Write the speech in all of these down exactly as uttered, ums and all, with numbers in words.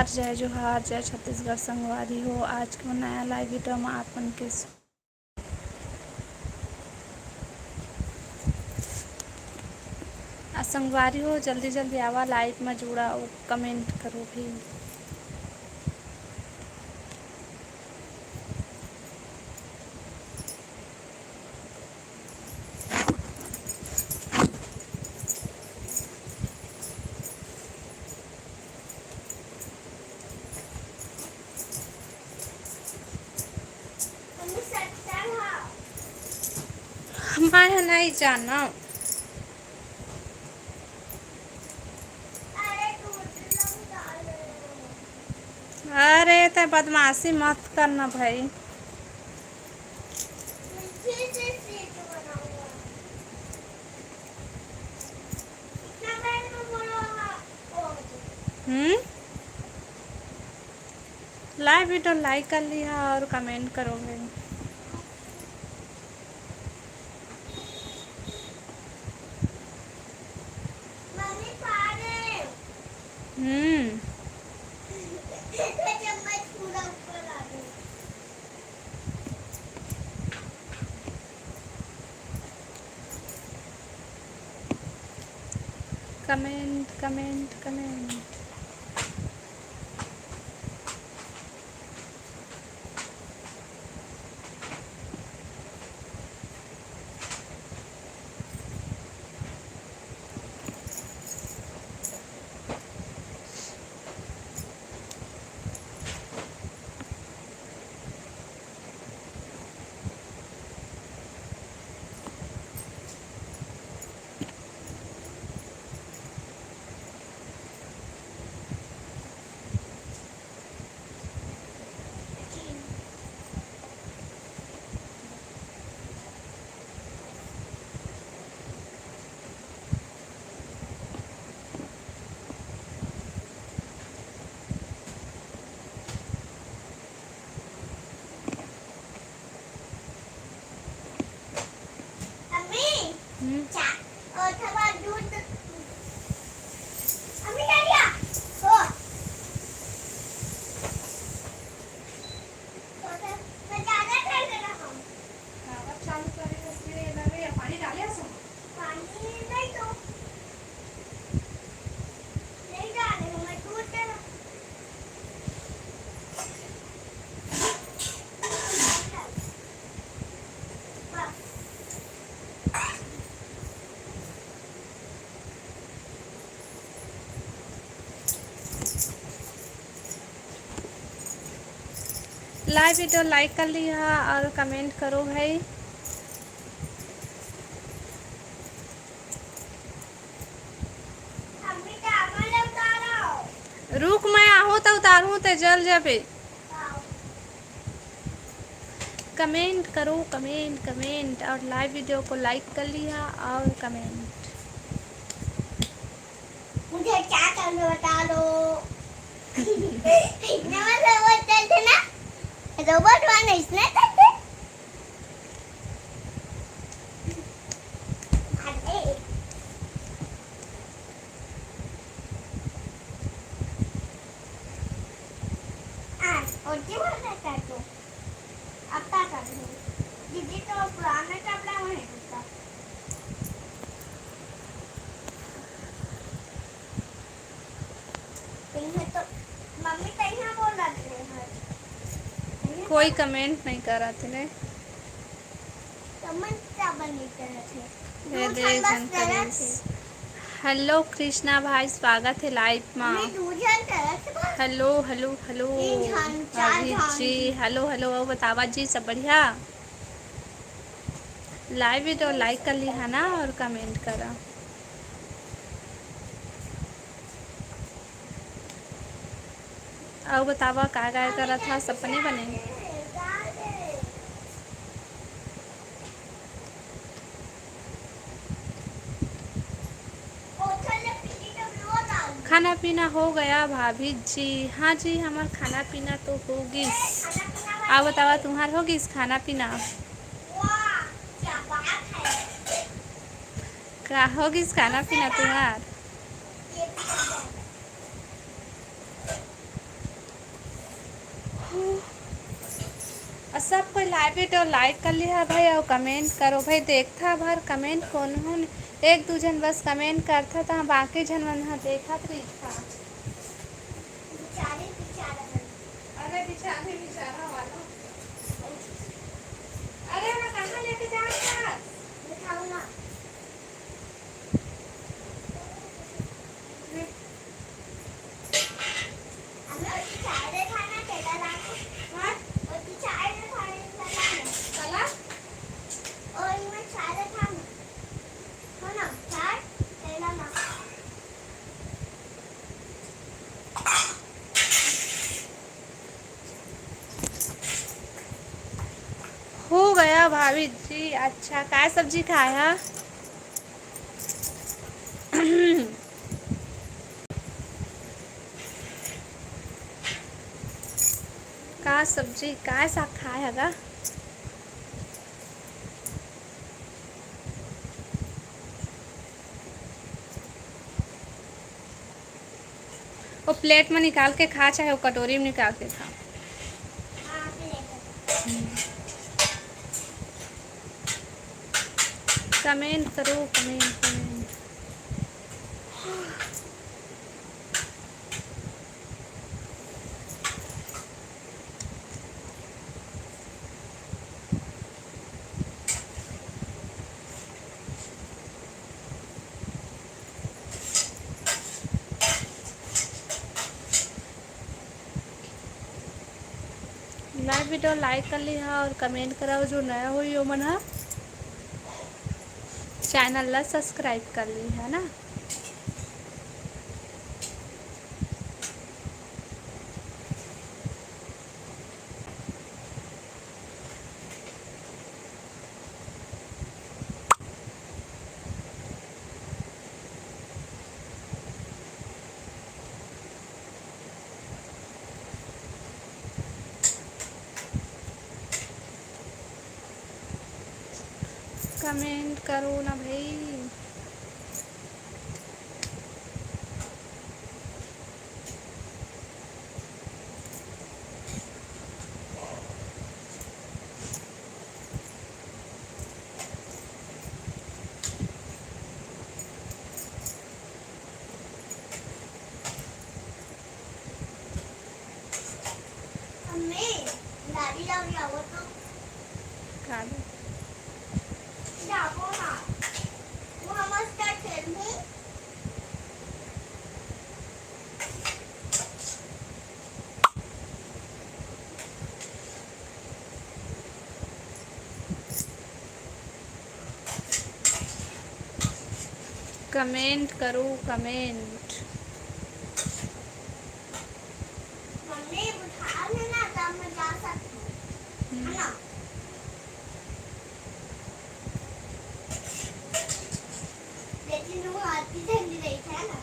जय जोहार, जय छत्तीसगढ़ संगवारी हो। आज के नया live video म आप मन के स्व-, आ, संगवारी हो, जल्दी जल्दी आवा live म जुड़ा अउ comment करो भी। मैं ह नहीं जानव। अरे, तैं बदमाशी मत करना भाई। हम्म। Live video like कर लिहा और comment करो भाई। हम्म। Comment, comment, comment। अम्मी, हम्म। चा-, ओ, थोड़ा दूध। अम्मी, क्या किया? ओ। तो, तो, मैं ज्यादा कर दे रहा हूँ। काबर चालू करे करके लगे या पानी डाले हस? पानी नहीं तो। नहीं डाले हूँ मैं, दूध दे रहा हूँ। बस। Live video like कर लिहा और comment करो भाई। रुक, मैं आहूँ त उतारहूँ, ते जल जाबे। Comment करो, comment, comment, और live video को like कर लिहा और comment। मुझे क्या करना बता दो। नवा robot चलते ना, robot वाला इसने चलते। अरे। आ, और क्या बोल रहा था तू? अब का कर रही है? दीदी तो पुराना टबला में है उसका। इन्हें तो मम्मी तो यहाँ बोल रहे हैं। कोई comment नहीं कर रहा थे। Comment का बनी तरह थे। ये दू दे ठन बस जन गलत करिस। थे। Hello कृष्णा भाई, स्वागत है live मा। मम्मी, दू झन गलत थे बस। Hello, hello, hello। तीन झन, चार अभी झन। जी, hello, hello, अउ बतावा जी, सब बढ़िया? Live video like कर लिहा ना और comment करा। अउ बतावा, का काय करत हा, सब बने बने? खाना पीना हो गया भाभी जी? हाँ जी, हमर खाना पीना तो हो गिस। अउ बतावा, तुम्हार हो गिस खाना पीना? का हो गिस खाना पीना तुम्हार? सब कोई live video like कर लिहा भाई, अउ comment करो भाई। देखथा भर comment कोनो हन, एक दू झन बस comment करथा, त बाकी झन मन ह देखत रहिथा। अरे बिचारे बिचारा वाला, अरे मैं कहाँ लेके जा रहा? हो गया भाभी जी। अच्छा, काय सब्जी खाय हा? का सब्जी, काय साग खाय हा गा? वो plate में निकाल के खा, चाहे वो कटोरी में निकाल के खा। Comment करो, comment, comment। Live video like कर लिहा अउ comment कराओ, जो नया होही ओमन ह channel ला subscribe कर लिहा ना। Comment करो ना भाई। मम्मी, गाड़ी लाओ, जाओ तो। गाड़ी? जाओ ना। वो हम start कर दूँ। Comment करो, comment। मम्मी, उठा लेना, तब मैं जा सकती हूँ, है ना? लेकिन वो आती ठंडी रही थी, है ना?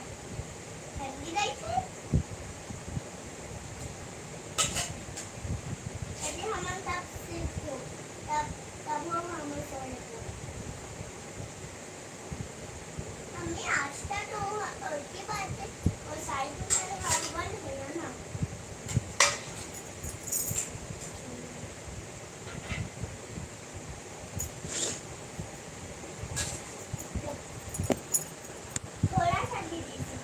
ठंडी रही थी। अभी हमन तब सीख को, तब, तब वो हमन सोए को। मम्मी, आज का तो और की बात है, वो साइड में मेरे हाथ बंद हो गया ना। थोड़ा सा भी दीजिए।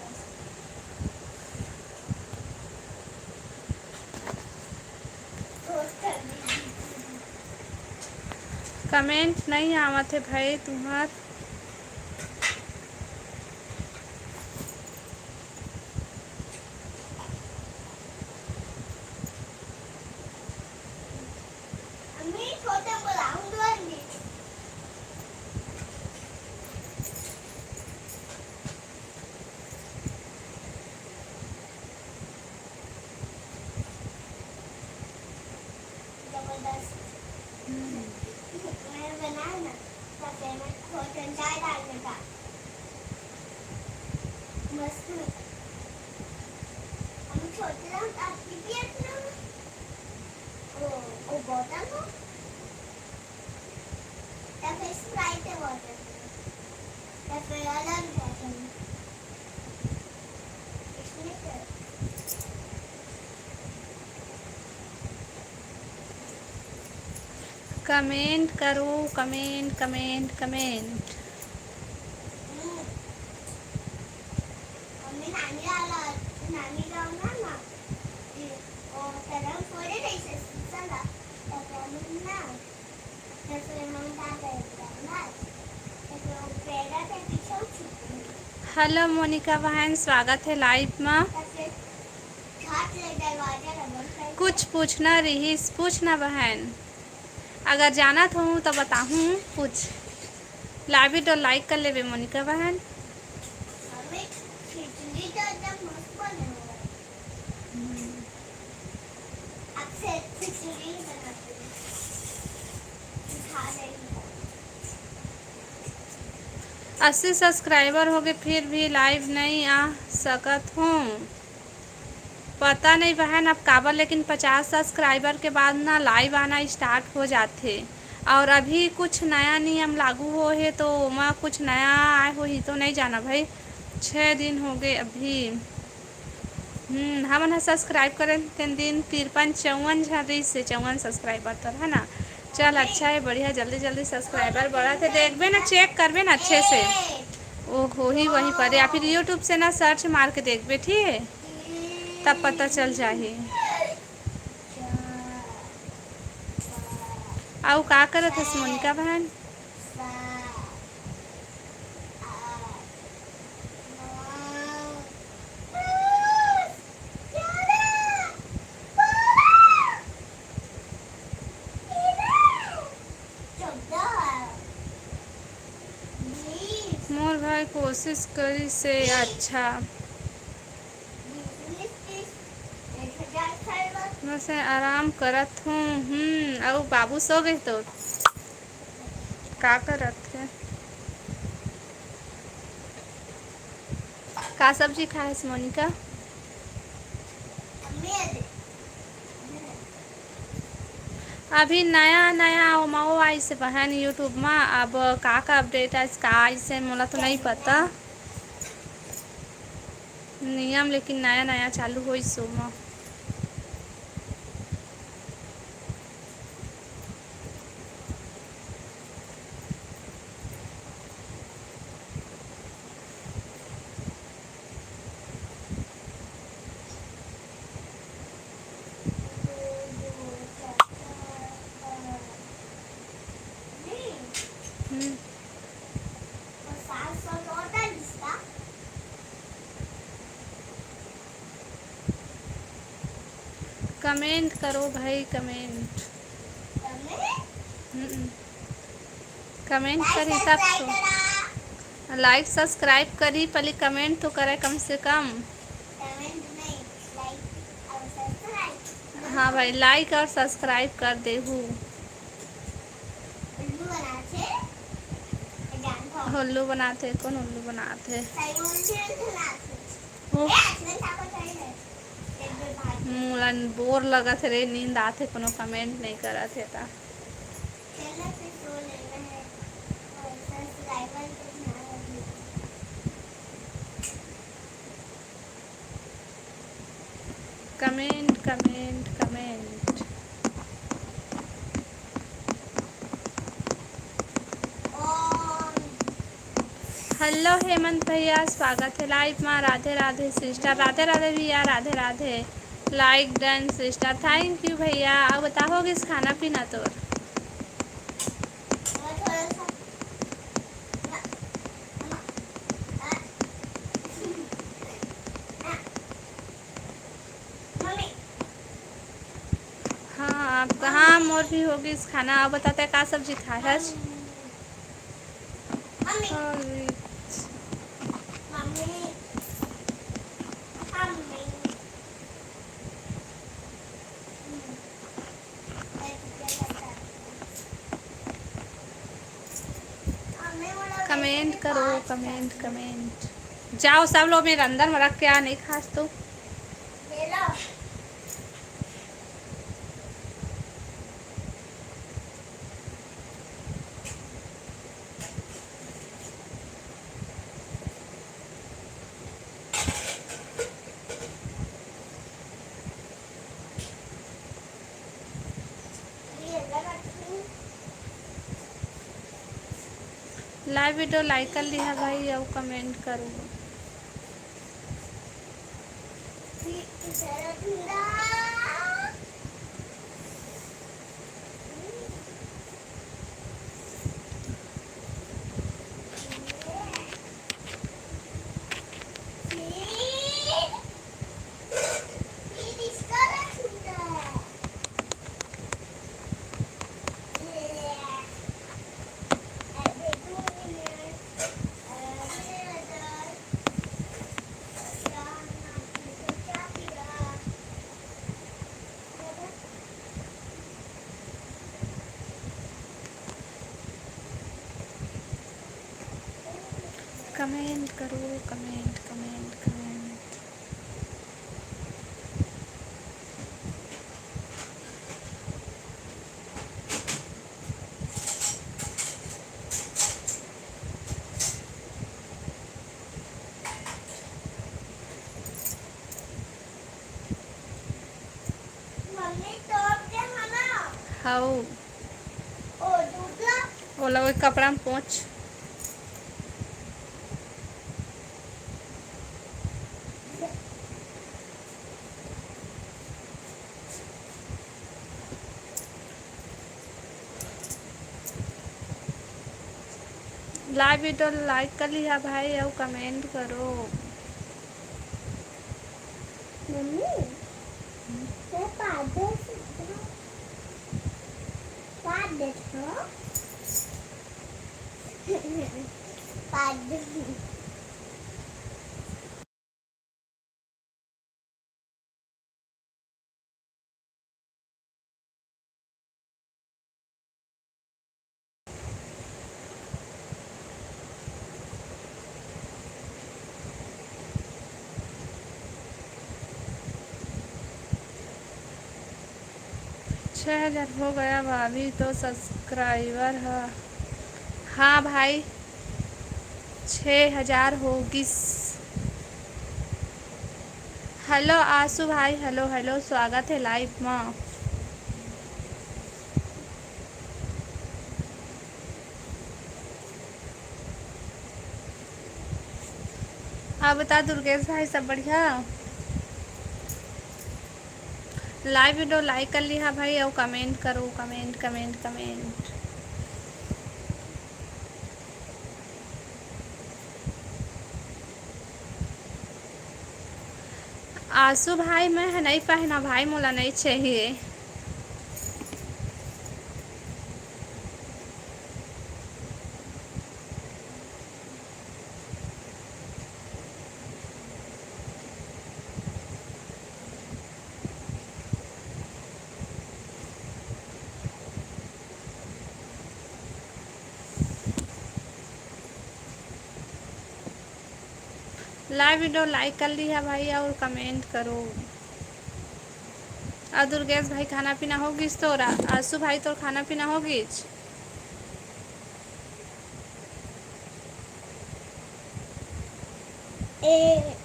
Comment नहीं आवत हे भाई तुम्हार। जबरदस्त। हम्म। मैंने बनाया ना, तो फिर मैं थोड़ा सा चाय डाल देता। मस्त होता। हम छोटे ना, तो आप भी पिए थे ना। वो, वो बोतल हो, या फिर Sprite है water, या फिर अलग bottle। इसमें क्या? कमेंट करो, comment, comment, comment. Hello Monika बहन, स्वागत है लाइव में। कुछ पूछना रहीस, पूछना बहन। अगर जानत हूँ तो बताहूँ कुछ। लाइव वीडियो लाइक कर लेबे मोनिका बहन। हम्म। अस्सी सब्सक्राइबर होगे फिर भी लाइव नहीं आ सकत हूँ। पता नहीं बहन अब काबर, लेकिन पचास सब्सक्राइबर के बाद ना लाइव आना स्टार्ट हो जाथे। और अभी कुछ नया नियम लागू हो हे, तो ओमा कुछ नया आए होही तो नहीं जाना भाई। छः दिन हो गए अभी। हम्म, हमन ह सब्सक्राइब करेन तेन दिन तिरपन चौवन झन रहिस हे, चौवन सब्सक्राइबर तर, है ना। चल, अच्छा है, बढ़िया, जल्दी जल्दी सब्सक्राइबर बढ़त हे। देखबे ना, चेक करबे ना अच्छे से। ओ होही वहीं पर, या फिर YouTube से ना सर्च मार के देखबे, ठीक है, तब पता चल जाही। अउ का करत हस मोनिका बहन? मोर भाई कोशिश करी से अच्छा। बस आराम करत हूँ। हम्म, अउ बाबू सो गए तो का करत है? का सब्जी खाए हस मोनिका? अभी नया नया ओमा ओ आइस बहन YouTube मा, अब का का अपडेट आइस, का आइस हे, मोला तो नहीं पता। नियम लेकिन नया नया चालू होइस ओमा। हम्म। कमेंट करो भाई, कमेंट। हम्म। कमेंट करी तब तो। लाइक सब्सक्राइब करी, पहले कमेंट तो करे कम से कम। हाँ भाई, लाइक और सब्सक्राइब कर देहू। उल्लू बनाथे, जानथव। उल्लू बनाथे, कौन उल्लू बनाथे? सही उल्लू बनाथे। हो। ए, अश्विन ठाकुर सही है। एक बेर भाग। मोला बोर लगत हे रे, नींद आथे, कोनो कमेंट नहीं करत हे ता। चलो फिर सो ले, मैं और सब्सक्राइबर को ध्यान रखना। Comment, comment, comment. Hello Hemant भैया, स्वागत है लाइव मा। राधे राधे सिस्टर। राधे राधे भैया, राधे राधे। लाइक डन सिस्टर, थैंक यू भैया। अब बताओ किस खाना पीना तोर? हाँ, आप कहाँ? मोर भी होगिस खाना। आप बताते का सब्जी खाए हस? कमेंट करो, कमेंट, कमेंट। जाओ सब लोग मेरे अंदर में रख के आ, नहीं खास तो। Live video like कर लिहा भाई, अउ comment करो। Comment करो, comment, comment, comment। हऊ। ओला ओई कपड़ा में पोंछ। Live video like कर लिहा भाई, अउ comment करो। मम्मी, मैं पाँच दे सकता हूँ। पाँच दे सकता हूँ। पाँच दे। छः हजार हो गया भाभी, तो subscriber ह। हाँ भाई, छः हजार हो गिस। Hello आशु भाई, hello, hello, स्वागत है live मा। आप बता दुर्गेश भाई, सब बढ़िया? Live video like कर लिहा भाई, अउ comment करो, comment, comment, comment। आशु भाई, मैं ह नई पहना भाई, मोला नई चाहिए। Live video like कर लिहा भाई, अउ comment करो। अउ दुर्गेश भाई, खाना पीना हो गिस तोर? आशु भाई, तोर खाना पीना हो गिस? ए।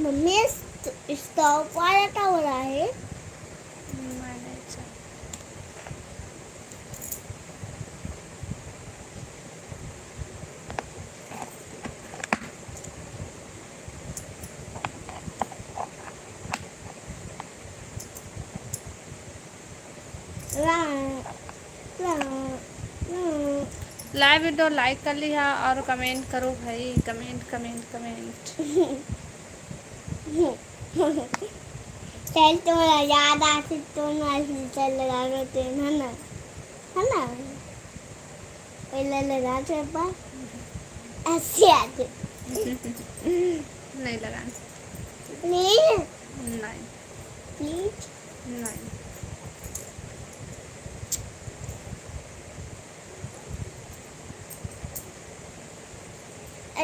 मम्मी, इस-, stove वाला towel आहे? Live video like कर लिहा अउ comment करो भाई, comment, comment, comment। चल, तोला याद आथे तो मैं filter लगाना तेन, है ना? है ना? पहले लगा दे एक बार। ऐसे आथे। नहीं लगाना। Please। नहीं। Please। नहीं।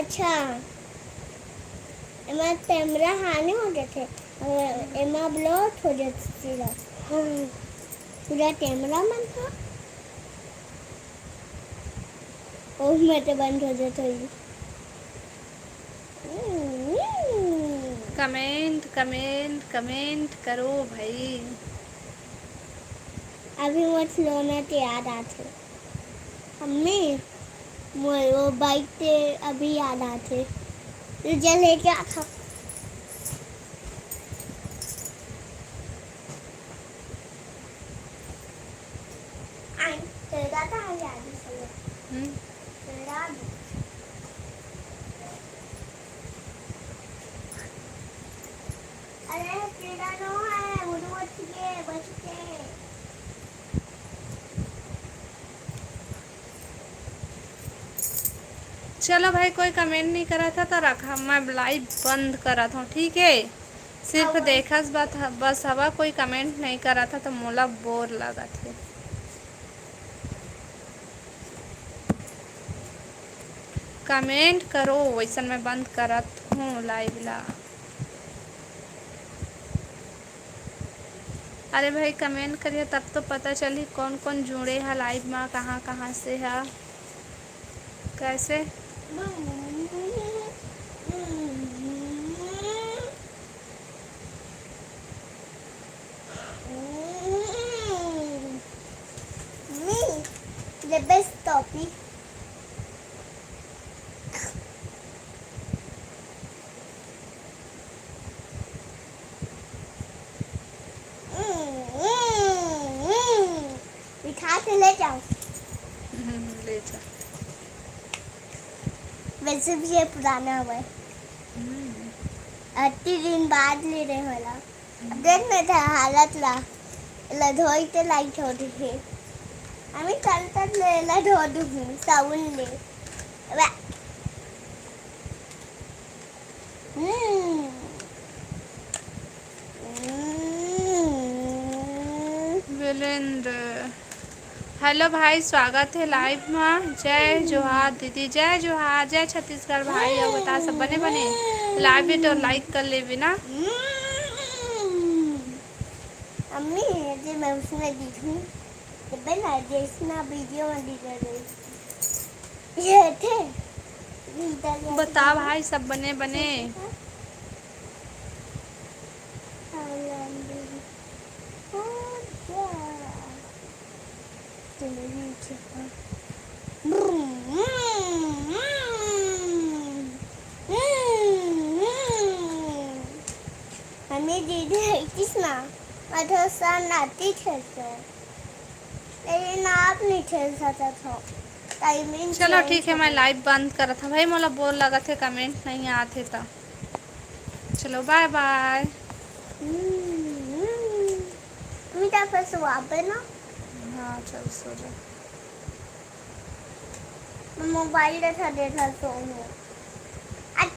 अच्छा, एमा camera हानि हो जाथे। एमा block हो जाथे तेला। पूरा camera मन ह। ओह, मैं तो बंद हो जात होही। Comment, comment, comment करो भाई। अभी मोर खिलौना के याद आथे। मम्मी, मोर वो bike के अभी याद आथे। तू जा लेके आ था। आई, तेरा था याद ही सही। हम्म। तेरा भी। अरे, तेरा नो है, वो तो बच के, बच के। चलो भाई, कोई comment नहीं करत हे तो रखा, मैं live बंद करत हूँ, ठीक है? सिर्फ देखस बत-, बस हवा, कोई comment नहीं करत हे तो मोला bore लगत हे। Comment करो, वैसन मैं बंद करत हूँ live ला। अरे भाई, comment करिए, तब तो पता चली कौन कौन जुड़े है live में, कहाँ कहाँ से है, कैसे। Me, the best topic. मिठा के ले जाओ। हम्म, ले जा। वैसे भी ये पुराना हुआ है। हम्म। अति दिन बाद ले रहे वाला। अब देख ना था हालत ला। ला धोई ते लाइट हो रही है। अमी कल तक ले ला धो दूँ साबुन ले। वा। हम्म। हम्म। वीरेंद्र, hello भाई, स्वागत है live में। जय जोहार दीदी, जय जोहार, जय छत्तीसगढ़ भाई। अउ बता सब बने बने, live भी तो like कर लेबे ना। हम्म। अम्मी, ये मैं उसमें दिखूं, ये बना जैसना video में दिखा रही। ये थे। बता भाई, सब बने बने। हमें दीदी है किस ना, मतलब सन आती खेलते हैं। लेकिन आप नहीं खेल सकत हो। Timing चलो change ठीक है, हो मैं गया। Live बंद करत हूँ भाई, मोला bore लगत है, comment नहीं आत है तो। चलो bye bye। हम्म, हम्म। मीठा पे सुआबे ना। हाँ चल सो जा। मैं mobile देखा देखा सोऊंगा।